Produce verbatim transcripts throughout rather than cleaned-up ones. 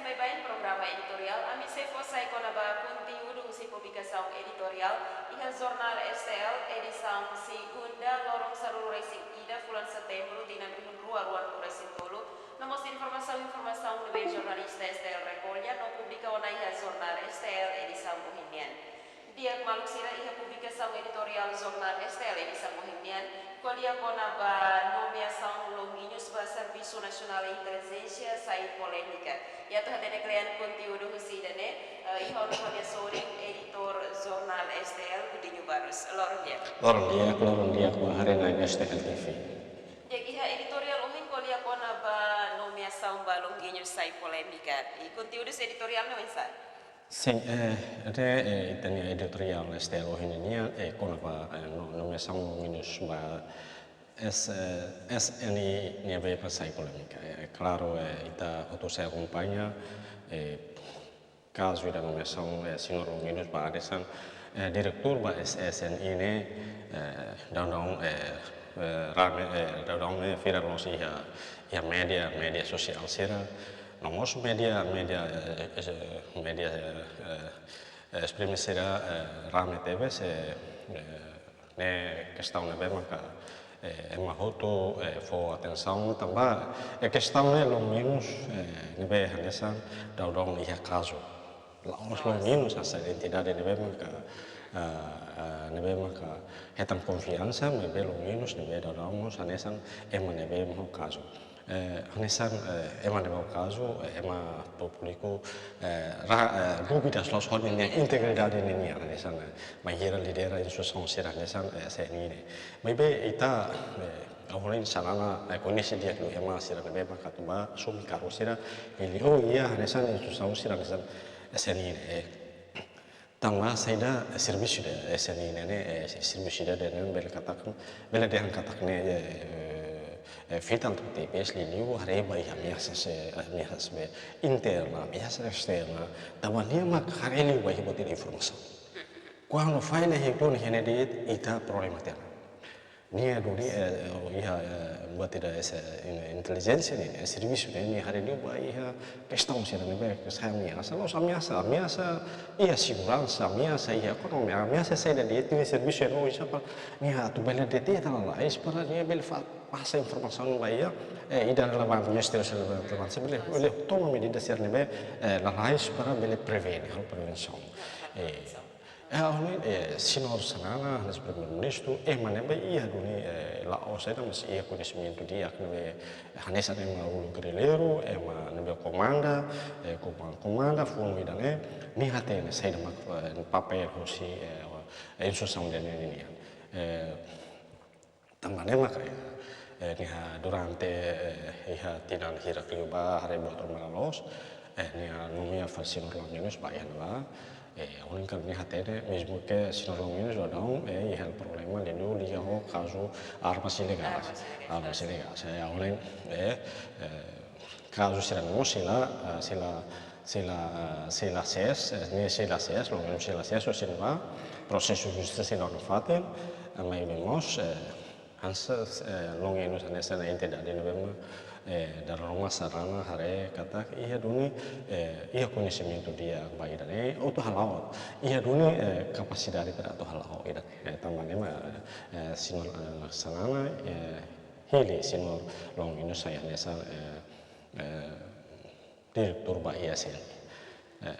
Baibain programa editoriál, ami sei fó sai kona-ba konteúdu husi publikasaun editoriál iha Jornál S T L, edisaun segunda, loron sanulu-resin-ida, fulan Setembru, tinan rihun rua ruanulu-resin-tolu. No mós informasaun-informasaun ne'ebé jornalista S T L rekolla no publika ona iha Jornál S T L edisaun ohin nian. Di'ak, maluk sira, iha publikasaun editoriál Jornál S T L edisaun ohin nian ko'alia kona-ba nomeasaun Longuinhos ba Servisu Nasionál Intelijénsia sai polémika. I atu hatene kle'an konteúdu husi ida-ne'e, eh, iha ona ha'u-nia sorin, editór Jornál S T L, Godinho Barros. Loron di'ak. Loron di'ak, loron di'ak ba haree-na'in S T L T V. Di'ak, iha editoriál ohin ko'alia kona-ba nomeasaun ba Longuinhos sai polémika. I konteúdu husi editoriál ne'e oinsá? Sin, eh, ita, eh, ita-nia editoriál S T L ohin nian, eh, kona-ba, eh, no-, nomeasaun Longuinhos ba S, eh, S N I nia bee ba sai polémika. Eh, klaru, eh, ita hotu sei akompaña, eh, kazu ida nomeasaun, eh, señór Longuinhos ba hanesan, eh, diretór ba S-, S N I ne'e, eh, daudaun, eh, eh, rame, eh, daudaun ne'e viral loos iha, iha média, média sosiál sira. No mós média, média, eh, eh, média, eh, eh, esprime sira, eh, rame tebes, eh, eh, ne'e kestaun ne'ebé maka, eh, ema hotu, eh, fó atensaun tanba, eh, kestaun ne'e Longuinhos, eh, ne'ebé hanesan daudaun iha kazu. La'ós Longuinhos hanesan identidade ne'ebé maka, ah, ah, ne'ebé maka hetan konfiansa, maibé Longuinhos ne'ebé daudaun mós hanesan ema ne'ebé mak ho kazu. Eh, hanesan, eh, ema ne'ebé ho kazu, eh, ema públiku, eh, ra-, eh, dúvidas loos ho ninia integridade ninian, hanesan, eh, bainhira lidera instituisaun sira hanesan, eh, S N I ne'e. Maibé ita, eh, ha'u hanoin Xanana, eh, koñese di'ak liu ema sira ne'ebé maka atu ba asume kargu sira, liuliu iha hanesan instituisaun sira hanesan S N I ne'e. Eh, tanba saida, eh, servisu ida S N I ne'e, eh, servisu ida ne'e bele katak, bele dehan katak ne'e, eh, eh, vitál tebes liuliu haree ba iha ameasa, eh, ameasa be interna, ameasa esterna, tanba nia mak haree liu ba iha buat ida informasaun. Kuandu falla iha ne'e de'it, ita problema tiha ona. Nia duni, eh, eh, iha, eh, buat ida S, eh, in-, intelijénsia ne'e, eh, servisu ne'e, nia haree liu ba iha kestaun sira ne'ebé ke sai ameasa, la'ós ameasa, ameasa iha seguransa, ameasa iha ekonomia, ameasa saida de'it, nia servisu ne'e oinsá para nia atu bele deteita lalais para nia bele fa-, pasa informasaun ba iha, eh, ida relevante, ministériu relevante, bele, bele toma medida sira ne'ebé, eh, lalais para bele prevene, halo prevensaun. Eh, Eh, ha'u hanoin, eh, señór Xanana, hanesan Primeiru-Ministru, ema ne'ebé iha duni, eh, la'ós ida, mas iha koñesimentu di'ak ne'ebé hanesan ema uluk gerrilleiru, ema ne'ebé komanda, eh, koma-, komanda funu ida-ne'e, nia hatene saida mak, eh, papél husi, eh, instituisaun ida-ne'e nian. Eh, Tanba ne'e maka, eh, nia durante, eh, iha tinan hirak liubá haree buat ruma la loos, eh, nia nomeia fali señór Longuinhos ba iha ne'ebá, eh, ha'u hanoin katak nia hatene, mezmu ke señór Longuinhos daudaun, eh, iha problema liuliu liga ho kazu armas ilegais. Armas ilegais. Armas ilegais. Eh, ha'u hanoin, eh, eh, kazu sira-ne'e mós sei la, eh, sei la, sei la, eh, sei la sees, eh, nia sei la sees, Longuinhos sei la sees, husi ne'ebá, prosesu justisa sei la nafatin, eh, maibé mós, eh, hanesan, eh, Longuinhos hanesan entidade ne'ebé mak, eh, dala ruma Xanana haree katak iha duni, eh, iha koñesimentu di'ak ba ida-ne'e, atu hala'o, iha duni, eh, kapasidade para atu hala'o ida-ne'e. Eh, tanba ne'e mak, eh, señór, eh, Xanana, eh, hili señór Longuinhos sai hanesan, eh, eh, diretór ba S N I. Eh,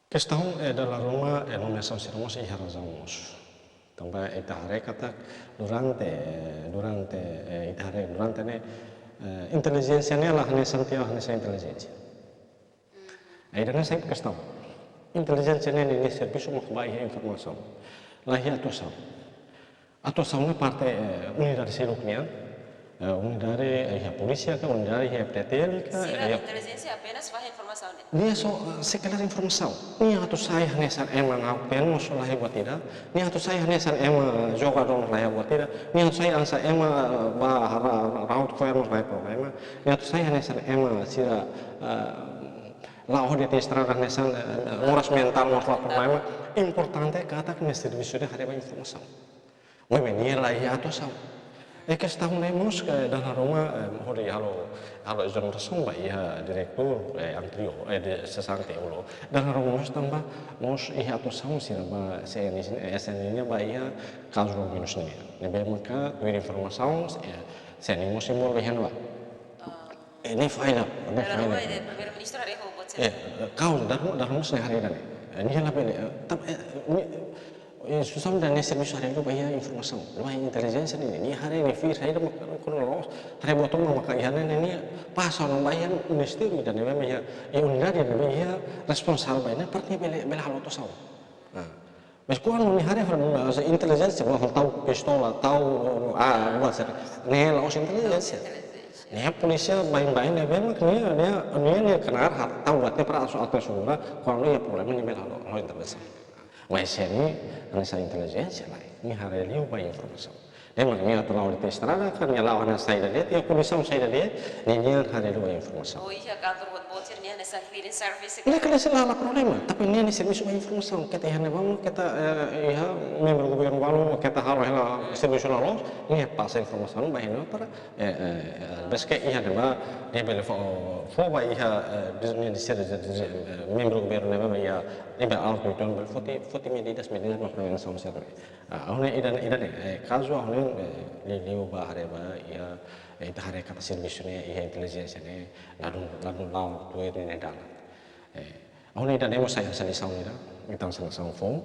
kestaun, eh, dala ruma, eh, nomeasaun sira mós iha razaun mós. Tanba ita haree katak durante, eh, durante, eh, ita haree durante ne'e, eh, intelijénsia ne'e la hanesan tiha hanesan intelijénsia. Eh, ida-ne'e sai kestaun. Intelijénsia ne'e, ne'e, ne'e servisu mak ba iha informasaun. La iha atuasaun. Atuasaun ne'e parte, eh, unidade seluk nian, eh, unidade, eh, iha polísia ka, unidade iha P T L ka, sira eh, intelijénsia apenas fahe informasaun ne'e. Nia só, eh, sekedar informasaun. Nia atu sai hanesan ema na'ok-teen mós la iha buat ida. Nia atu sai hanesan ema jogadór la iha buat ida. Nia atu sai hanesan ema, eh, ba ra-, ra-, ra'ut fo'er mós la iha problema. Nia atu sai hanesan ema sira, eh, la'o de'it iha estrada hanesan, eh, moras mentál mós la iha problema. Importante katak nia servisu ne'e haree ba informasaun. Maibé nia la iha atuasaun. E kestaun ne'e mós ke dala ruma, eh, hodi halo, halo ezonerasaun ba iha diretór, eh, anteriór, eh, de sesante ulo. Dala ruma mós tanba mós iha atuasaun sira ba C N I, eh, C N I nian ba iha kazu Lomanus nian. Ne'ebé maka tuir informasaun, eh, C N I mós envolve iha ne'ebá. Ah. Eh, ne'e falla, ne'e falla. Dala ruma ida Primeiru-Ministru haree ho buat sira. Eh, eh, kau dala ruma, dala ruma mós ne'e haree ida-ne'e. Eh, nia labele, eh, tam, eh, nia, eh, instituisaun ida-ne'e servisu haree liu ba iha informasaun, ba iha intelijénsia nian, nia haree ne'e fir saida mak, kronolojia, haree buat tomak maka iha ne'e, nia pasa ona ba iha ministériu ida-ne'e, ba iha, iha unidade ida-ne'e, ba iha responsavel ba iha ne'e, para nia bele, bele halo atuasaun. Ah. Mas kuandu nia haree fali, ah, intelijénsia, ba tau pistola, tau, ah, buat sira, ne'e la'ós intelijénsia. Ne'e polísia baibain ne'ebé mak nia, nia, nia, nia knaar, tau buat ne'e para atu asegura, kuandu iha problema nia bele halo, halo intervensaun. Mas C N I, hanesan intelijénsia lae, nia haree liu ba informasaun. Ne'e mak nia atu la'o de'it iha estrada, ka nia la'o hanesan saida de'it, iha kondisaun saida de'it, nia, nia haree liu ba informasaun. Oh, iha kantor buat-buat sira nia hanesan cleaning service. Nia ka la'ós la, la problema, tapi nia, nia servisu ba informasaun, keta iha ne'ebá, keta, eh, iha membru governu balu, keta halo hela servisu la loos, nia pasa informasaun ba iha ne'ebá para, eh, eh, eh, depois ke iha ne'ebá, nia bele fó, fó ba iha, eh, bis-, nia di sira, eh, membru governu ne'ebé iha, ne'ebé altu, entaun bele foti, foti medidas, medidas ba prevensaun sira. Ah, ha'u hanoin ida, ida-ne'e, eh, kazu ha'u hanoin, eh, liuliu ba haree ba iha, eh, ita haree katak servisu ne'e iha intelijénsia ne'e ladún, ladún la'o tuir nia dalan. Eh, ha'u hanoin ida-ne'e mós sai hanesan lisaun ida, ita hanesan nasaun foun,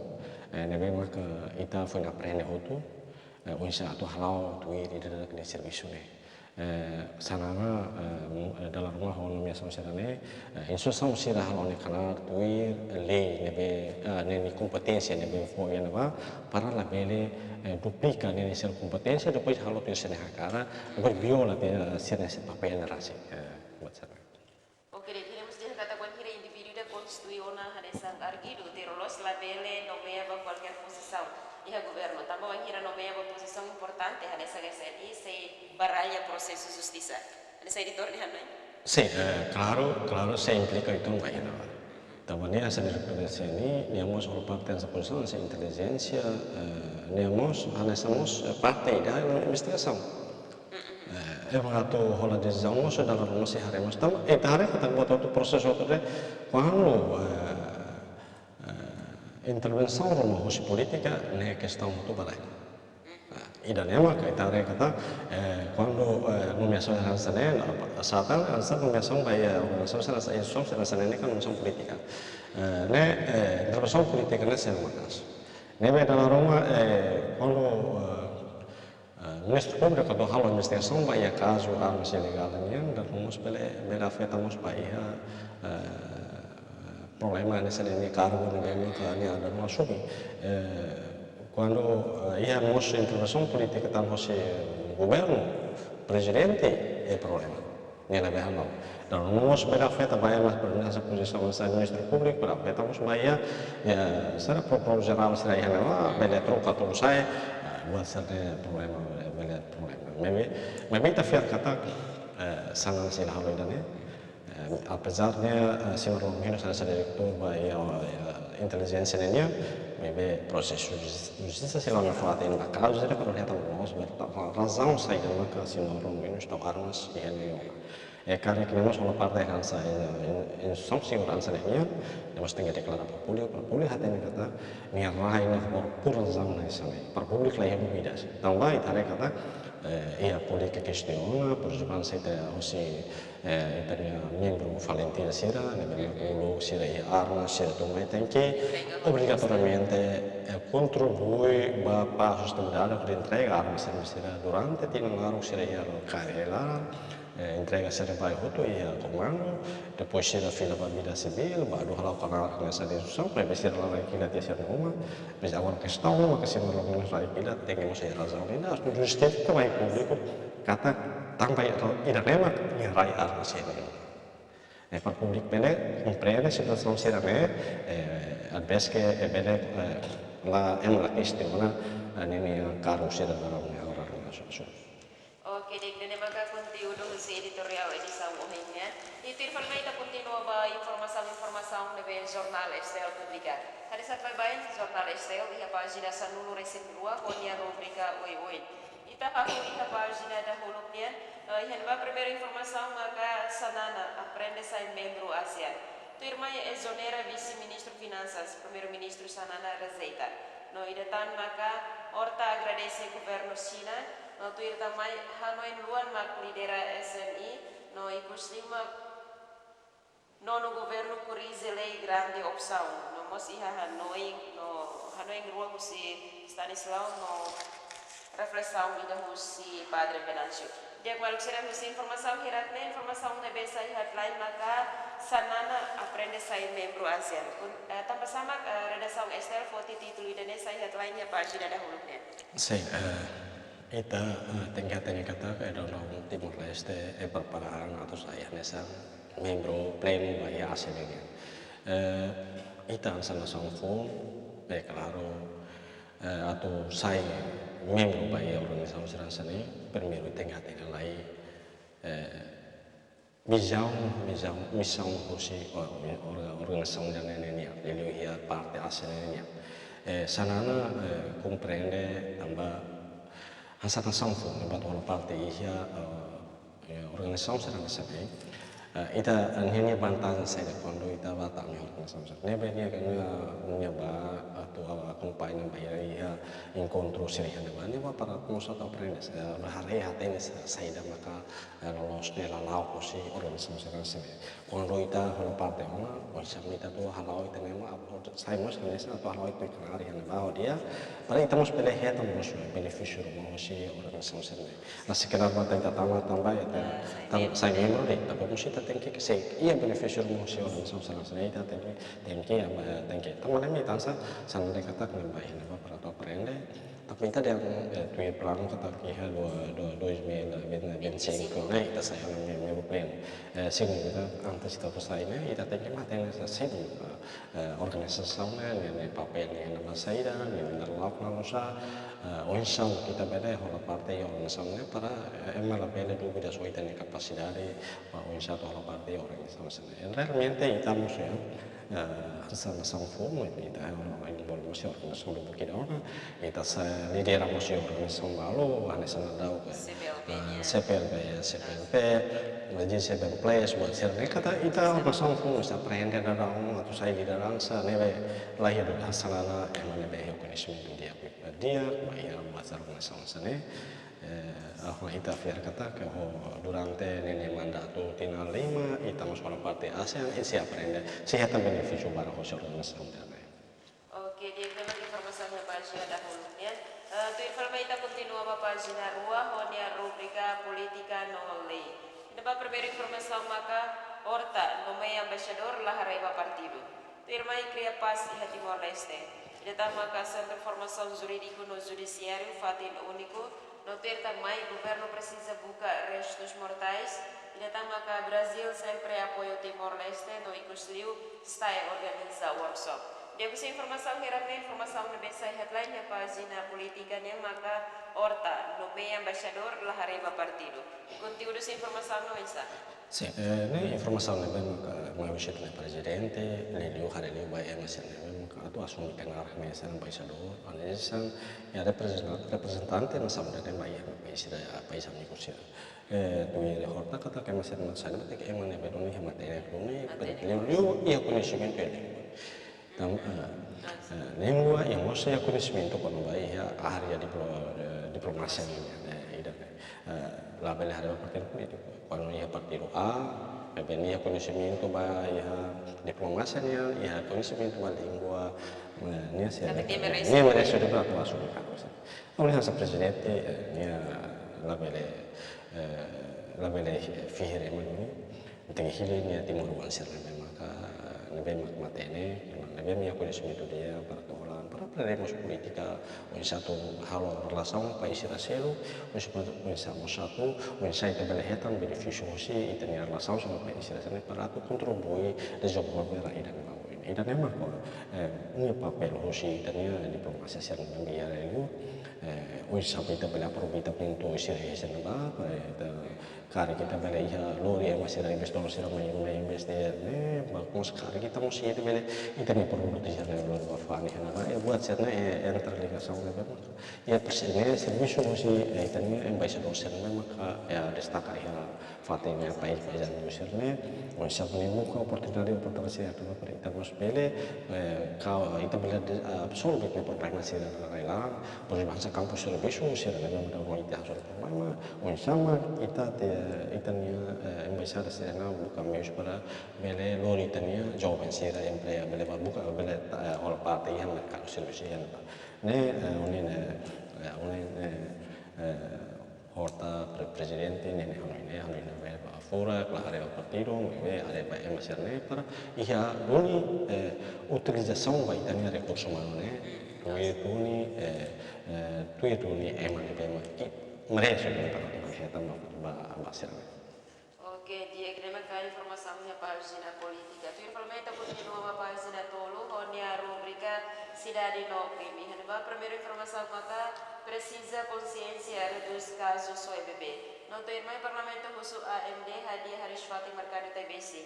eh, ne'ebé maka ita foin aprende hotu, eh, oinsá atu hala'o tuir ida-idak nia servisu ne'e. Eh, hanesan, eh, mu-, eh, dala ruma ho nomeasaun sira-ne'e, eh, instituisaun sira halo nia knaar tuir, eh, lei ne'ebé, eh, nia, nia kompeténsia ne'ebé fó iha ne'ebá, para labele, eh, duplika nia, nia sira kompeténsia, depois halo tuir sira-nia hakarak, depois viola tiha, eh, sira-nia papél ne'e rasik, eh, buat sira. Oke, dehan ida mós dehan katak bainhira indivíduu ida konstitui ona hanesan arguidu, tuir loloos labele nomeia ba kualkér pozisaun iha governu. Tanba bainhira nomeia ba pozisaun importante hanesan S N I sei baralla prosesu justisa. Hanesan editór dehan, não é? Sin, eh, klaru, klaru, sei implika uitoan ba ida-ne'e. Tanba nia hanesan diretór S N I, nia mós hola parte hanesan pozisaun, hanesan intelijénsia, eh, nia mós, hanesan mós, eh, parte ida iha investigasaun. Eh, ema atu hola desizaun mós, dala ruma sei haree mós. Tanba, eh, ita haree katak buat hotu prosesu hotu ne'e, kuandu, eh, eh, intervensaun ruma husi polítika, ne'e kestaun hotu ba rai. Ah, ida-ne'e maka ita haree katak, eh, kuandu, eh, nomeasaun hanesan ne'e, na, satan, hanesan nomeasaun ba iha organizasaun sira hanesan, instituisaun sira hanesan ne'e, ne'e kan nomeasaun polítika. Eh, ne'e, eh, intervensaun polítika ne'e sira maka'as. Ne'ebé dala ruma, eh, kuandu, eh, eh, Ministériu Públiku atu halo investigasaun ba iha kazu armas ilegál nian, dala ruma mós bele, bele afeta mós ba iha, eh, problema hanesan ne'e, nia kargu ne'ebé maka nia dala ruma asume. Eh, kuandu, eh, iha mós intervensaun polítika tan hosi governu, prezidente, eh, problema. Nia labele halo. Dala ruma mós bele afeta ba iha mós, por ezemplu, pozisaun hanesan Ministériu Públiku, bele afeta mós ba iha, iha, sira prokuradór jerál sira iha ne'ebá, bele troka tuir sira, ah, buat sira-ne'e problema, bele problema. Maibé, maibé ita fiar katak, eh, hanesan sira halo ida-ne'e, eh, apezar nia, eh, señór Lomanus hanesan diretór ba iha, iha intelijénsia ne'e nian, maibé prosesu jus-, justisa sei la nafatin ba kazu sira, para hetan mós, bele hetan razaun saida maka señór Lomanus tau armas iha ne'e ona. Eh, karik nia mós hola parte hanesan, eh, in-, instituisaun seguransa ne'e nian, nia mós tenke deklara ba públiku, para públiku hatene katak nia rai ne'e foin pur razaun hanesan ne'e. Para públiku la iha dúvidas. Tanba ita haree katak, eh, iha polítika kestiona, por ezemplu, se ita hosi, eh, ita-nia membru valentía sira, ne'ebé uluk sira iha arma, sira tun mai tenke obrigatoriamente, eh, kontribui ba pás, estabilidade, hodi entrega arma sira, sira durante tinan naruk sira iha kaer hela, eh, entrega sira ba hotu iha komandu, depois sira fila ba vida sivíl, ba atu hala'o knaar hanesan instituisaun, para sira la rai kilat iha sira-nia uma, mas agora kestaun maka señór Lomanus rai kilat, tenke mós iha razaun ida, justifika ba públiku, katak tanba ida-ne'e mak nia rai arma sira. Eh, para públiku bele komprende situasaun sira-ne'e, eh, às vezes ke, eh, bele, eh, la, ema la kestiona, eh, ninia kargu sira dala ruma agora ruma susu. Oke, di'ak, ida-ne'e maka konteúdu husi editoriál edisaun ohin nian. I tuir fali mai ita kontinua ba informasaun-informasaun ne'ebé Jornál S T L publika. Hanesan baibain, Jornál S T L iha pájina sanulu-resin-rua ho nia rubrika oioin. I Ita hahú iha pájina dahuluk nian, eh, iha ne'ebá primeiru informasaun maka Xanana aprende sai membru ASEAN. Tuirmai ezonera Vise-Ministru Finansas, Primeiru-Ministru Xanana rejeita. No ida tan maka Horta agradese governu Xina, no tuir tan mai hanoin luan mak lidera S M E, no ikus liu mak nonu governu korrije lei grande opsaun, no mós iha hanoin, no hanoin rua husi Stanislao, no reflesaun ida husi Padre Venâncio. Di'ak maluk sira, husi informasaun hirak ne'e, informasaun ne'ebé sai headline maka Xanana aprende sai membru ASEAN. Kun, eh, tanba sá mak, eh, redasaun S T L foti títulu ida-ne'e sai headline iha pájina dahuluk nian? Sin, eh, ita, eh, tenke hatene katak, eh, dadaun Timor-Leste, eh, prepara an atu sai hanesan membru plenu ba iha ASEAN nian. Eh, ita hanesan nasaun foun, eh, klaru, eh, atu sai membru ba iha organizasaun sira hanesan ne'e, primeiru tenke hatene lai, eh, vizaun, vizaun, misaun husi or-, or-, organizasaun ida-ne'e nian, liuliu iha parte ASEAN nian. Eh, Xanana, eh, komprende tanba hanesan nasaun foun ne'ebé atu hola parte iha, eh, eh, organizasaun sira hanesan ne'e. Eh, ita, eh, ninia vantajen saida kuandu ita bá tama iha organizasaun sira. Ne'ebé nia, nia, nia bá atu akompaña ba iha, iha enkontru sira iha ne'ebá, nia bá para mós atu aprende, eh, bá haree hatene sa-, saida maka, eh, loloos ne'e lala'ok husi organizasaun sira hanesan ne'e. Kuandu ita hola parte ona, oinsá mak ita atu hala'o ita-nia ema, ap-, sai mós hanesan atu hala'o ita-nia knaar iha ne'ebá hodi, para ita mós bele hetan mós benefísiu ruma husi organizasaun sira ne'e. La sekedar bá ita tama tanba ita, ah, sai tam-, membru, sai membru de'it, tapi mós ita tenke ke sei iha benefísiu ruma husi organizasaun sira hanesan ne'e, ita tenke, tenke, eh, tenke. Tanba ne'e mak ita hanesan, hanesan dehan katak ne'e bá iha ne'ebá para atu aprende. Tapi ita dehan, eh, tuir planu katak iha dua, dua, dois mil e vinte e cinco ne'e ita sai hanesan membru plenu. Eh, segundu ita, antes ita atu sai ne'e, ita tenke hatene hanesan, eh, organizasaun ne'e, nia, nia papél ne'e iha ne'ebá saida, nia, nia lala'ok nusá, eh, oinsá ita bele hola parte iha organizasaun ne'e para, eh, ema labele duvida sira ita-nia kapasidade, ba oinsá atu hola parte iha organizasaun ne'e. Realmente ita mós, eh, hanesan nasaun foun, ita, eh, envolve mós iha organizasaun lubuk ida ona, ita sei lidera mós iha organizasaun balu, hanesan daudaun, eh, C P L P, eh, nian. C P L P, C P L P, eh, G seven plus, buat sira-ne'e katak ita, sin, nasaun foun mós aprende dadaun atu sai lideransa, ne'ebé laiha dúvida Xanana ema ne'ebé iha koñesimentu di'ak, di'ak ba iha buat sira organizasaun sira-ne'e. Eh, ah, ita fiar katak ho durante ninia mandatu tinan lima, ita mós hola parte ASEAN, i sei aprende, sei hetan benefísiu barak husi organizasaun sira-ne'e. Oke, di'ak, ida-ne'e mak informasaun iha pájina dahuluk nian. Eh, tuir fali mai ita kontinua ba pájina rua, ho nia rubrika Polítika no Lei. Iha ne'ebá primeiru informasaun maka Horta nomeia embaixadór la haree ba partidu. Tuirmai kria pás iha Timor-Leste. Ida tan maka Sentru Formasaun Jurídiku no Judisiáriu fatin úniku, no tuir tan mai governu presiza buka restus mortais. Ida tan maka Brazil sempre apoia Timor-Leste no ikus liu STAE organiza workshop. Di'ak, husi informasaun hirak ne'e, informasaun ne'ebé sai headline iha pájina polítika nian maka Horta nomeia embaixadór la haree ba partidu. Konteúdu husi informasaun ne'e oinsá? Sin, eh, ne'e informasaun ne'ebé maka, eh, mai husi ita-nia prezidente, liuliu haree liu ba ema sira ne'ebé maka atu asume knaar hanesan embaixadór, hanesan, eh, reprezenta-, reprezentante nasaun ida-ne'e ba iha país sira, país amigu sira. Eh, tuir Horta katak ema sira-ne'e sai, katak ema ne'ebé duni iha matenek duni, matenek, liuliu iha koñesimentu iha língua. Tan, eh, eh, língua, i mós iha koñesimentu kona-ba iha área diplo-, eh, diplomasia nian, eh, ida-ne'e. Eh, labele haree ba partidu polítiku. Kuandu iha partidu A, maibé nia iha koñesimentu ba iha diplomasia nian, iha koñesimentu ba língua, eh, nia sei, katak nia merese, nia merese atu asume kargu sira. Entaun, hanesan prezidente, eh, nia labele, eh, labele fihir ema duni. Tenke hili nia timoroan sira ne'ebé maka, ne'ebé mak matenek, ne'ebé mak iha koñesimentu di'ak para atu hola, para aprende mós polítika, oinsá atu halo relasaun país sira seluk, oinsá, oinsá mós atu, oinsá ita bele hetan benefísiu husi ita-nia relasaun ho país sira seluk para atu kontribui dezenvolve rai ida-ne'ebá oin. Ida-ne'e mak, eh, nia papél husi ita-nia diplomasia sira-ne'ebé iha rai-li'ur, eh, oinsá ita bele aproveita pontu sira hanesan ne'ebá, eh, ita karik ita bele iha lori ema sira, investidór sira mai, mai investe ne'e, ba mós karik ita mós ita bele ita-nia produtu sira-ne'e lori ba fani hanesan ne'ebá, eh, buat sira-ne'e, eh, interligasaun ne'ebé mak. Iha pers-, ne'e servisu husi, eh, ita-nia embaixadór sira-ne'e mak, eh, destaka iha fatin ne'e país-país amigu sira-ne'e, oinsá mak nia buka oportunidade, oportunidade sira-ne'e para ita mós bele, eh, ka ita bele de-, absorve nia problema sira rai-laran, por ezemplu, hanesan kampu servisu sira-ne'e mak ita hasoru problema, oinsá mak ita te, ita-nia, eh, embaixada sira-ne'e buka meius para bele lori ita-nia joven sira emprega, bele ba buka, bele, eh, hola parte iha merkadu servisu iha ne'ebá. Ne'e, eh, ohin ne'e, eh, ohin ne'e, eh, horta pre-, prezidente ne'e, ne'e, ohin ne'e, ohin ne'e, ba furak, la haree ba partidu, ne'e, haree ba ema sira-ne'e para iha duni, eh, utilizasaun ba ita-nia rekursu umanu ne'e, tuir duni, eh, eh, tuir duni ema ne'ebé mak merese duni para atu hetan ba, ba, ba sira-ne'e. Oke, di'ak, ida-ne'e maka informasaun iha pájina polítika. Tuir fali mai ita kontinua ba pájina tolu, ho nia rubrika Sidade no Krime. Iha ne'ebá primeiru informasaun maka presiza konsiénsia redús kazu soe bebé. No tuirmai Parlamentu husu A M D hadi'a hariis-fatin merkadu Taibesi.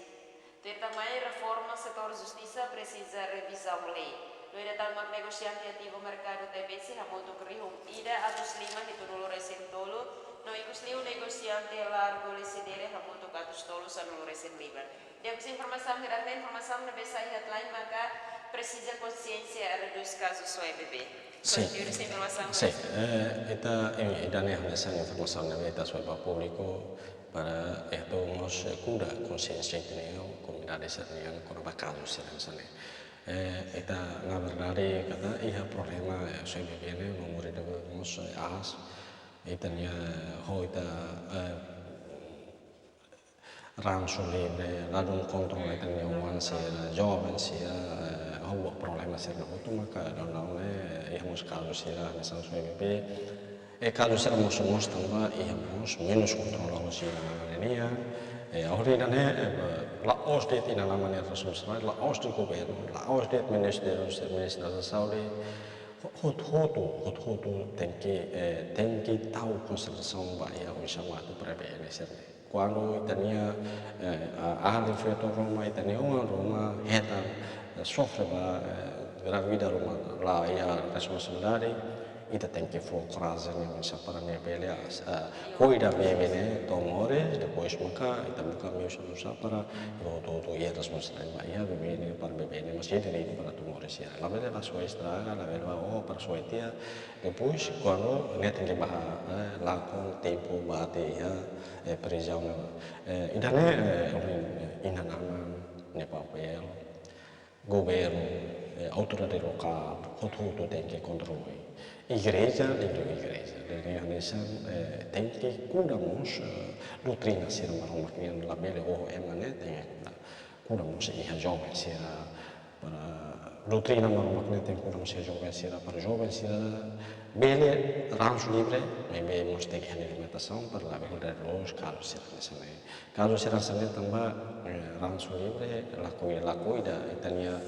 Tuir tan mai reforma setór justisa presiza revizaun lei. No ida tan mak negosiante ativu merkadu Taibesi hamutuk rihun ida atus lima hitunulu resin tolu, no ikus liu negosiante largu Lecidere hamutuk atus tolu sanulu resin lima. Di'ak, husi informasaun hirak-ne'e, informasaun ne'ebé sai headline maka presiza konsiénsia redús kazu soe bebé. Sin. Konteúdu husi informasaun. Sin, eh, ita, eh, ida-ne'e hanesan informasaun ne'ebé ita soe ba públiku para atu mós, eh, kuda konsiénsia ita-nia komunidade sira-nian kona-ba kazu sira hanesan ne'e. Eh, ita, na verdade, katak iha problema, eh, soe bebé ne'e, no moris ne'e mós, eh, aas, ita-nia, eh, ho ita, eh, ransu livre, ladún kontrola ita-nia oan sira, joven sira, eh, ho problema sira-ne'e hotu maka daudaun ne'e, eh, iha mós kazu sira hanesan soe bebé. Eh, kazu sira mós, mós tanba iha mós menus kontrola husi inan-aman nian. Eh, ohin ida-ne'e, eh, la'ós de'it inan-aman nia responsabilidade, la'ós de'it governu, la'ós de'it Ministériu, Ministériu da Saúde. Ho-, hotu-hotu, hotu-hotu tenke, eh, tenke tau konsiderasaun ba iha oinsá mak atu prevene sira-ne'e. Kuandu ita-nia, eh, a-, ahli feto ruma, ita-nia oan ruma hetan, eh, sofre ba, eh, grávida ruma la iha responsabilidade, ita tenke fó korajen nia oinsá para nia bele, eh, kuida bebé ne'e to'o moris, depois maka ita buka meius oinsá para ita hotu-hotu iha responsabilidade ba iha bebé ne'e, para bebé ne'e mós iha direitu para atu moris iha. Labele ba soe estraga, labele ba, oh, para soe tiha, depois, kuandu ne'e tenke ba, eh, lakon tempu ba atu iha, eh, prizaun ne'e. Eh, ida-ne'e, eh, ohin, eh, inan-aman nia papél, governu, eh, autoridade lokál, hotu-hotu tenke kontrola. Igreja, liuliu igreja. Liuliu hanesan, eh, tenke kuda mós, eh, doutrina sira Maromak nian, labele oho ema ne'e tenke kuda. Kuda mós iha joven sira, para doutrina Maromak nian tenke kuda mós iha joven sira, para joven sira bele ransu livre, maibé mós tenke iha limitasaun, para labele kuda loos kazu sira hanesan ne'e. Kazu sira hanesan ne'e tanba, eh, ransu livre, la kui-, la kuida ita-nia,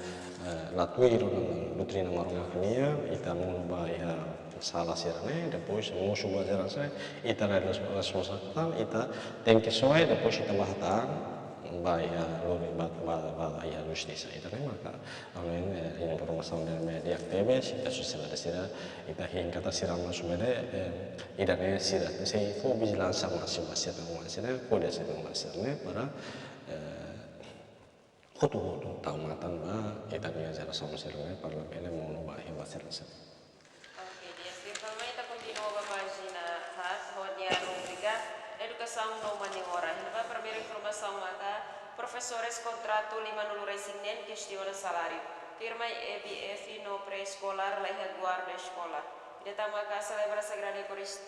eh, la tuir ona doutrina Maromak nian, ita monu ba iha sala sira-ne'e, depois mosu ba sira hanesan ne'e, ita la res-, responsavel, ita tenke soe, depois ita ba hatán, ba iha lori, ba, ba, ba iha justisa. Ida-ne'e maka, além, eh, informasaun ne'ebé di'ak tebes, ita sosiedade sira, ita hein katak sira mós bele, eh, ida-ne'e sira, sei fó vijilánsia másimu ba sira, ba sira, kuda sira, ba sira-ne'e, para, eh, hotu-hotu tau matan ba ita-nia jerasaun sira-ne'e, para labele monu ba iha ba sira-sira. Oke, di'ak, tuir fali mai ita kontinua ba pájina haat, ho nia rubrika Edukasaun no Mane Ora. Iha ne'ebá primeiru informasaun maka profesores kontratu limanulu resin neen kestiona saláriu. Tuirmai E B F no pré-eskolár la iha guarda eskola. Ida tan maka selebra Sagrada Eukaris-,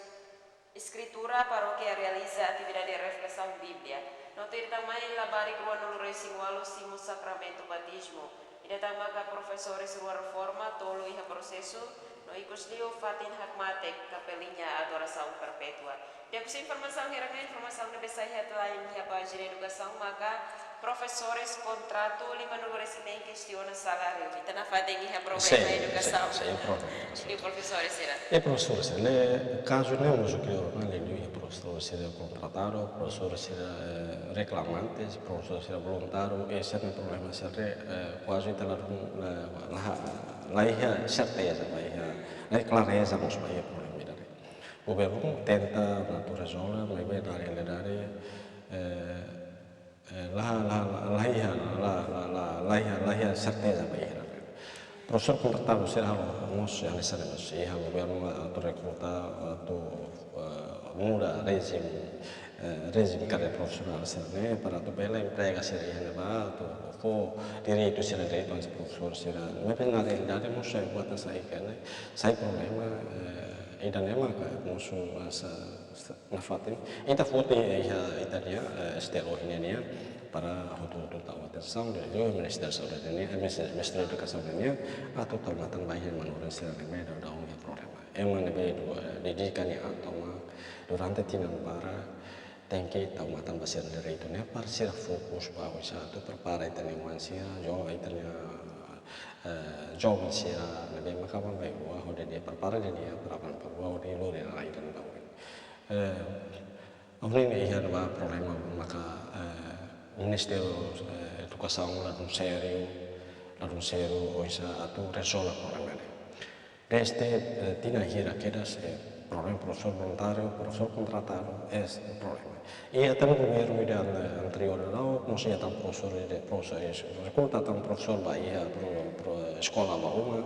Eskritura, parókia realiza atividade reflesaun Bíblia. No tuir tan mai labarik ruanulu resin ualu simu sakramentu batizmu. Ida tan maka profesores rua reforma, tolu iha prosesu, no ikus liu fatin hakmatek kapeliña adorasaun perpétua. Di'ak, husi informasaun hirak-ne'e, informasaun ne'ebé sai headline iha pájina edukasaun maka Profesores kontratu limanulu resin neen kestiona saláriu. Ita nafatin iha problema edukasaun. Sin, sin, sin, problema edukasaun. E profesores sira? E profesores sira, ne'e kazu ne'e mós ke ora ne'e iha profesores sira kontratadu, profesores sira, eh, reklamantes, profesores sira voluntáriu, e sira-nia problema sira, eh, kuaze ita ladún, eh, la, la iha serteza, la iha, la iha klareza mós ba iha problema ida-ne'e. Governu tenta atu rezolve, maibé dala ida, eh, eh, la, la, la, la iha, la, la, la, la iha, la iha serteza ba iha. Profesór kontratadu sira halo mós hanesan ne'e mós iha governu atu rekruta, atu, eh, muda rejime, eh, rejime kadeira profisionál sira-ne'e para atu bele emprega sira iha ne'ebá, atu fó direitu sira, direitu hanesan profesór sira. Maibé na realidade mós sai buat sai ka ne'e, sai problema, eh, ida-ne'e maka mós hanesan nafatin. Ita foti iha ita-nia, eh, STL ohin nian para hotu-hotu tau atensaun, liuliu Ministériu Saúde nian, eh, Ministériu, Ministériu Edukasaun nian, atu tau matan ba iha manorin sira ne'ebé daudaun iha problema. Ema ne'ebé, eh, dedika nia an tomak durante tinan barak, tenke tau matan ba sira-nia direitu ne'e para sira fokus ba oinsá atu prepara ita-nia oan sira, jo ita-nia, eh, joven sira ne'ebé maka aban-bainrua hodi nia prepara nia an para aban-bainrua hodi lori rai ida ne'ebá. Eh, ohin ne'e iha dua problema maka, eh, Ministériu, eh, Edukasaun ladún sériu, ladún sériu oinsá atu rezolve problema ne'e. Desde, eh, tinan hira kedas, eh, problema profesór voluntáriu, profesór kontratadu, eh, problema. Iha tan governu ida, eh, anteriór daudaun, mós iha tan profesór ida, profesór, eh, rekruta tan profesór ba iha pro, pro, eskola ba uma,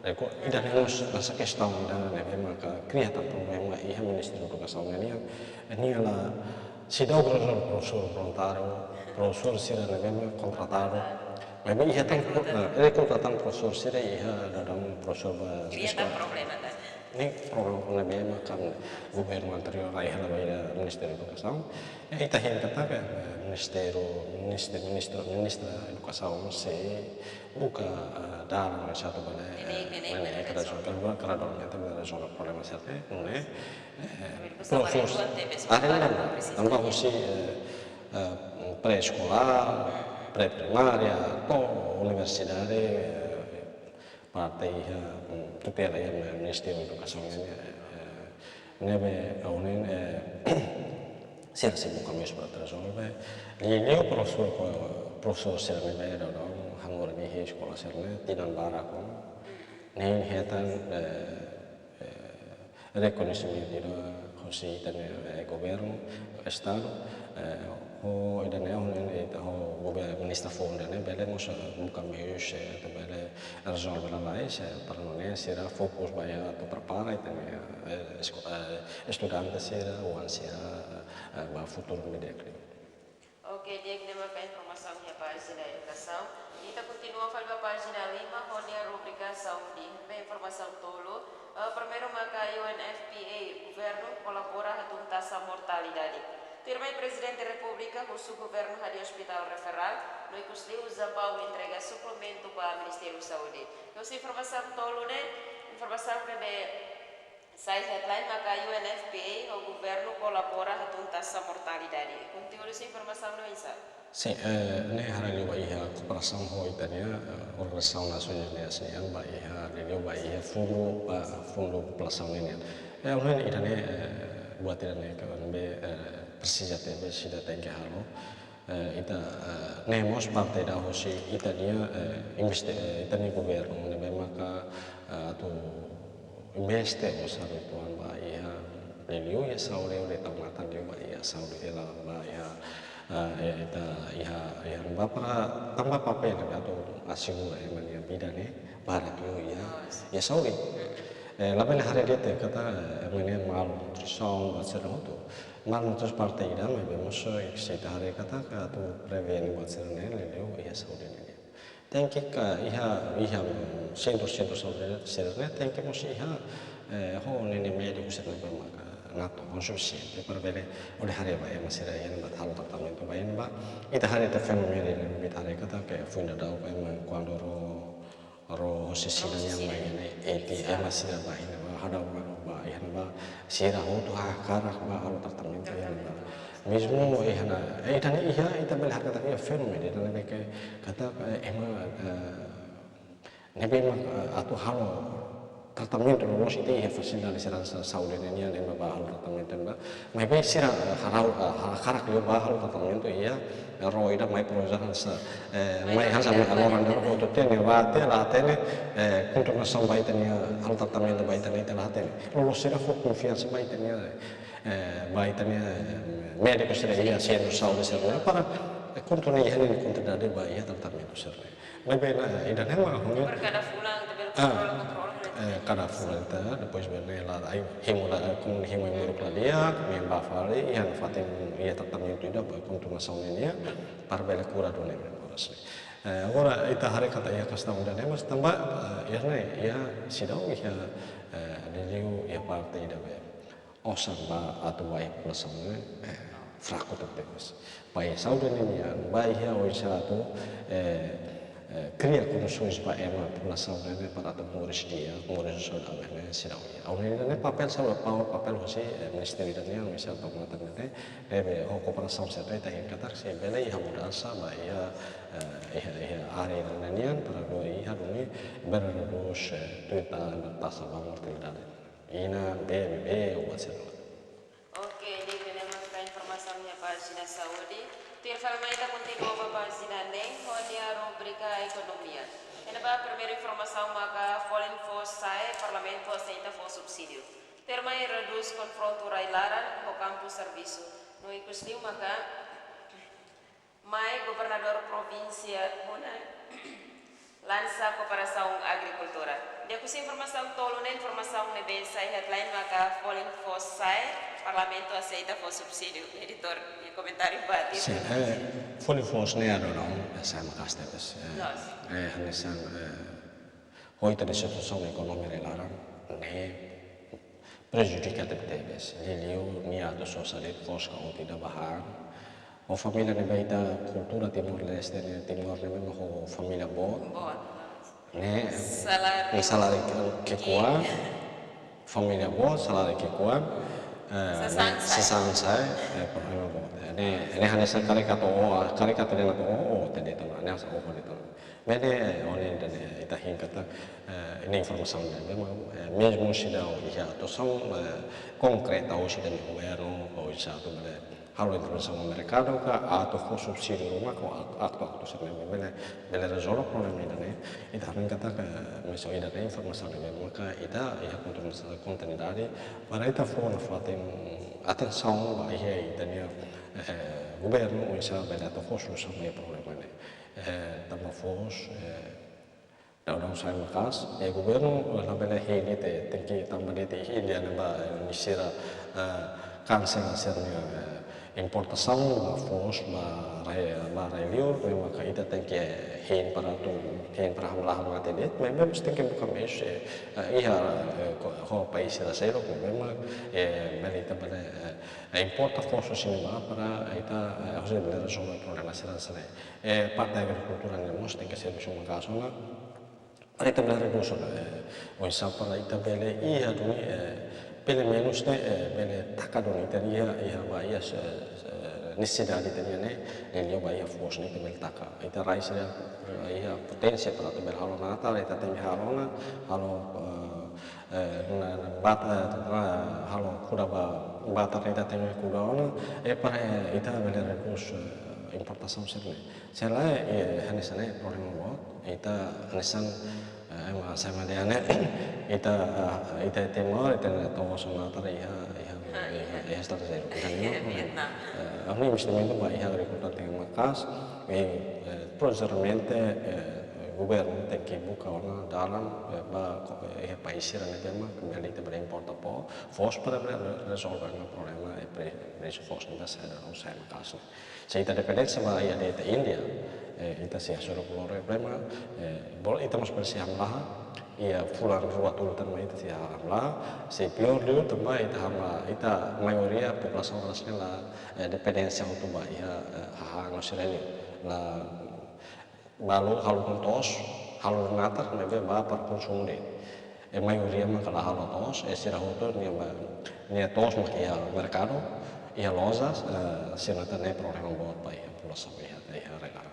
eh, ko, ida-ne'e mós hanesan kestaun ida ne'ebé maka kria tan problema iha Ministériu Edukasaun nian, eh, nia la seidauk rezolve profesór voluntáriu, profesór sira ne'ebé maka kontratadu, maibé iha tan, eh, rekruta tan profesór sira iha daudaun profesór ba kria tan eskola. Problema tan. Ne'e problema ne'ebé maka governu anteriór la iha hela ba iha Ministériu Edukasaun. Eh, ita hein katak, eh, Ministériu, Ministériu, Ministériu, Ministra Edukasaun sei buka, eh, dalan oinsá atu bele, ne'e, ne'e, eh, ne'e, ne'e, ne'e, rezolve, rezolve, rezolve problema sira-ne'e, nune'e, eh, profesór, profesór, tanba husi, eh, eh, pré-eskolár, pré-primária, to'o universidade, eh, parte iha, mm, tutela iha Ministériu Edukasaun nian, eh, ne'ebé ohin, eh, sira sei buka meius para rezolve. Liuliu profesór, profesór sira ne'ebé daudaun hanorin iha eskola sira-ne'e tinan barak ona. Ne'e hetan, eh, eh, rekoñesimentu ida husi ita-nia, eh, governu, estadu, eh, ho ida-ne'e, ho ne'e ita ho governu, ministra foun ida-ne'e bele mós, eh, buka meius, eh, atu bele rezolve lalais, eh, para nune'e sira fokus ba iha atu prepara ita-nia, eh, esko-, eh, estudante sira, oan sira, eh, ba futuru ne'ebé di'ak liu. Oke, di'ak, ne'e maka informasaun iha pájina edukasaun. Ita kontinua fali ba pájina lima, ho nia rubrika saúde. Ne'ebé informasaun tolu, eh, primeiru maka U N F P A, governu kolabora hatún taxa mortalidade. Tuirmai Prezidente Repúblika husu governu hadi'a Hospitál Referál, no ikusliu Japaun entrega suplementu ba Ministériu Saúde. Husi informasaun tolu ne'e, informasaun ne'ebé sai headline maka U N F P A ho governu kolabora hatún taxa mortalidade. Konteúdu husi informasaun ne'e oinsá? Sin, eh, ne'e haree liu ba iha kooperasaun ho ita-nia, eh, Organizasaun Nasoins Unidas nian ba iha, liuliu ba iha fundu, ba fundu populasaun nian. Eh, ohin ida-ne'e, eh, buat ida-ne'e ke ne'ebé, eh, presiza tebes, ita tenke halo. Eh, ita, eh, ne'e mós parte ida husi ita-nia, eh, investe, eh, ita-nia governu ne'ebé maka, eh, atu investe osan uitoan ba iha, liuliu iha saúde, hodi tau matan liu ba iha saúde, hela ba iha, eh, ita iha, iha ba para tanba papél ne'e atu asegura ema nia vida ne'e barak liu iha, iha saúde. Eh, labele haree de'it katak, eh, ema nia malnutrisaun, ba sira hotu. Malnutrisaun parte ida, maibé mós, eh, se ita haree katak atu prevene buat sira-ne'e, liuliu iha saúde nian. Tenke ka iha, iha sentru, sentru saúde sira-ne'e, tenke mós iha, eh, ho ne'e médiku sira-ne'ebé maka nato, ho sufisiente para bele hodi haree ba ema sira iha ne'ebá halo tratamentu ba iha ne'ebá. Ita haree tiha fenomena ne'ebé ita haree katak foin daudauk ema kuandu ró, ró hosi sira-nian mai ne'e, ema sira ba iha ne'ebá, hadau ba, ba iha ne'ebá, sira hotu hakarak ba halo tratamentu iha ne'ebá. Mezmu iha ne'e, eh, ida-ne'e iha, ita bele hatete katak iha fenómenu ida-ne'ebé ke katak, eh, ema, eh, ne'ebé mak, eh, atu halo tratamentu loloos ita iha fasilidade sira sa-, saúde ne'e nian, ema bá halo tratamentu ne'ebá. Maibé sira, eh, hakarak, eh, hakarak liu bá halo tratamentu iha, eh, ró ida mai, por ezemplu, hanesan, eh, mai hanesan ami agora nia ró hotu tiha ne'e, la hatene, la hatene, eh, kontinuasaun ba ita-nia halo tratamentu ba ita-nia, ita la hatene. Loloos sira fó konfiansa ba ita-nia, eh, ba ita-nia, eh, médiku sira iha sentru saúde sira para, eh, kontinua iha ne'e kontinuidade ba iha tratamentu sira-ne'e. Maibé ne'e, eh, ida-ne'e mak ha'u hanoin. Para kada fulan ita bele, ah, kontrola, kontrola. Eh, kada fulan ita, depois bele la, ai, hemu la, eh, komu hemu ai-moruk la di'ak, mai bá fali, iha fatin, iha tratamentu ida, ba kontinuasaun ne'e nian, para bele kura duni ne'e, agora sim. Eh, agora, ita haree katak iha kestaun ida-ne'e, mas tanba, eh, iha ne'e, iha seidauk iha, eh, liuliu iha parte ida be osan ba atu ba iha populasaun ne'e, eh, fraku tebetebes. Ba iha saúde ne'e nian, ba iha oinsá atu, eh, eh, kria kondisoens ba ema populasaun ne'e para atu moris di'ak, moris saudavel ne'e seidauk iha. Ha'u hanoin ida-ne'e papél saúde, papél, papél husi, eh, ministériu ida-ne'e, oinsá atu mata ne'e, ne'ebé ho kooperasaun sira ita hein katak sei bele iha mudansa ba iha, eh, iha, iha área ida-ne'e nian para bele iha duni bele redús, eh, tuir taxa ba mortalidade. Inan, bebé, bebé, ou et cetera. Oke, di'ak, ne'e maka informasaun iha pájina saúde. Tuir fali mai ita kontinua ba pájina neen, ho nia rubrika ekonomia. Iha ne'ebá primeiru informasaun maka folin foos sa'e, Parlamentu aseita fó subsídiu. Tuirmai redús konfrontu rai-laran ho kampu servisu. No ikus liu maka mai Governadór Provínsia Muna lansa kooperasaun agrikultura. Di'ak, husi informasaun tolu ne'e, informasaun ne'ebé sai headline maka folin foos sa'e, Parlamentu aseita fó subsídiu. Editór, nia komentáriu ba ita. Sin, eh, folin foos ne'e adoraun, eh, sa'e maka'as tebes, eh. Loos. Eh, hanesan, eh, ho ita-nia situasaun ekonomia rai-laran ne'e prejudika tebetebes. Liuliu nia atu sosa de'it foos ka utin ida ba han. Ho família ne'ebé ita kultura Timor-Leste ne'e, Timor ne'e memang ho família boot. Boot. Ne'e, saláriu, ne'e saláriu ke, ki'ikoan. Família boot, saláriu ki'ikoan. Eh, sasán ne'e sa'e. Sasán sa'e, eh, problema boot. Ne'e, ne'e hanesan karik atu oho, karik atu dehan atu oho, oho de'it ona, ne'e hanesan oho de'it ona. Maibé ne'e, eh, ohin ne'e ita hein katak, eh, ne'e informasaun ne'e, memang, eh, mezmu seidauk iha atuasaun, eh, konkreta husi ita-nia governu, oinsá atu bele halo intervensaun ba merkadu ka atu fó subsídiu ruma ka atu, atu, atu sira-ne'e bele, bele rezolve problema ida-ne'e. Ita hanoin katak, eh, mezmu ida-ne'e informasaun ne'e, maka ita iha kontinuasaun, kontinuidade, para ita fó nafatin atensaun ba iha ita-nia, eh, governu, oinsá bele atu fó solusaun ba problema ne'e. Eh, tanba foos, eh, daudaun sa'e maka'as, eh, governu, eh, labele hein de'it, tenke tama de'it Índia ne'ebá, eh, nia sira, eh, kansela sira-nia, eh, importasaun ba foos ba rai, ba rai-liur, ne'e maka ita tenke, eh, hein para atu, hein para hamlaha mate de'it, maibé mós tenke buka meius, eh, eh, iha, eh, ho, ho país sira seluk, maibé, eh, bele ita bele, eh, importa foos husi ne'ebá para ita, eh, husi bele rezolve problema sira-ne'e. Eh, parte agrikultura ne'e mós tenke servisu maka'as ona. Para ita bele redús ona, eh, oinsá para ita bele iha duni, eh, pelumenus ne'e, eh, bele taka duni ita iha, iha ba iha se, se, nesesidade ita-nia ne'e, liuliu ba iha foos ne'e ita bele taka. Ita rai sira, eh, iha poténsia para atu bele halo natar, ita tenke halo ona, halo, eh, eh, na, na, bata, eh, halo kuda ba, batar ita tenke kuda ona, eh, para, eh, ita bele redús, eh, importasaun sira-ne'e. Selae, eh, hanesan ne'e problema boot, ita hanesan, eh, ema sai madiane, ita, eh, ita Timor, ita-nia to'os natar iha, iha, iha, iha estranjeiru. Ita ne'e, iha Vietnam. Eh, ami investimentu ba iha agrikultura tenke maka'as, eh, eh, provavelmente, eh, governu tenke buka ona dalan, eh, ba, eh, país sira-ne'ebé mak bele ita bele importa fo-, foos para bele re-, rezolve ona problema, eh, pre-, presu foos ne'ebé sa'e daudaun sa'e maka'as. Se ita dependénsia ba iha de'it Índia, eh, ita sei hasoru problema, eh, bolu ita mós presiza hamlaha, iha fulan rua tolu tan mai ita sei hamlaha, sei piór liu tanba ita hamlaha, ita maioria populasaun rasik la, eh, dependénsia hotu ba iha, eh, hahán no sira-ne'e, la balu halo to'os, halo natar, ne'ebé ba para konsumu de'it. Eh, maioria maka la halo to'os, eh, sira hotu nia ba, nia to'os maka iha merkadu, Iha loja, eh, sira-ne'e problema boot ba iha populasaun iha, iha Rengar.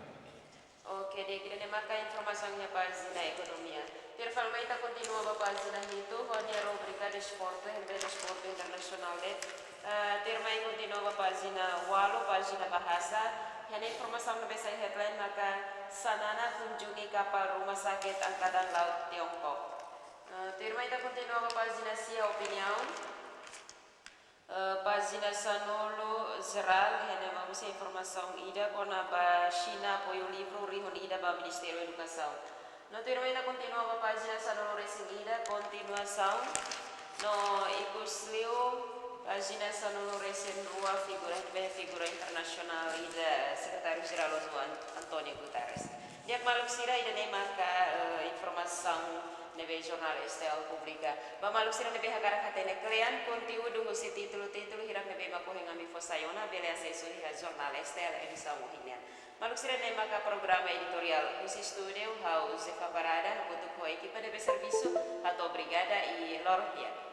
Oke, di'ak, ida-ne'e maka informasaun iha pájina ekonomia. Tuir fali mai ita kontinua ba pájina hitu, ho nia rubrika desportu, iha ne'ebé desportu internasionál de'it. Eh, tuir mai kontinua ba pájina ualu, pájina bahasa. Iha ne'e informasaun ne'ebé sai headline maka Xanana kunjungi kapal Rumah Sakit Angkatan Laut Tiongkok. Eh, tuir mai ita kontinua ba pájina sia, opiniaun. Eh, pájina sanulu jerál, iha ne'e mak husi informasaun ida kona-ba Xina apoiu livru rihun ida ba Ministériu Edukasaun. No tuir mai ita kontinua ba pájina sanulu-resin-ida, kontinuasaun. No ikusliu pájina sanulu-resin-rua, figura, be figura internasionál ida, Sekretáriu Jerál Oxo, An-, António Guterres. Di'ak maluk sira, ida-ne'e maka, eh, informasaun ne'ebé Jornál S T L publika. Ba maluk sira ne'ebé hakarak hatene kle'an konteúdu husi títulu-títulu hirak ne'ebé mak ohin ami fó sai ona, bele asesu iha Jornál S T L edisaun ohin nian. Maluk sira, ne'e maka programa editoriál husi estúdiu, ha'u Zefa Parada, hamutuk ho ekipa ne'ebé servisu, hato'o obrigada i loron di'ak.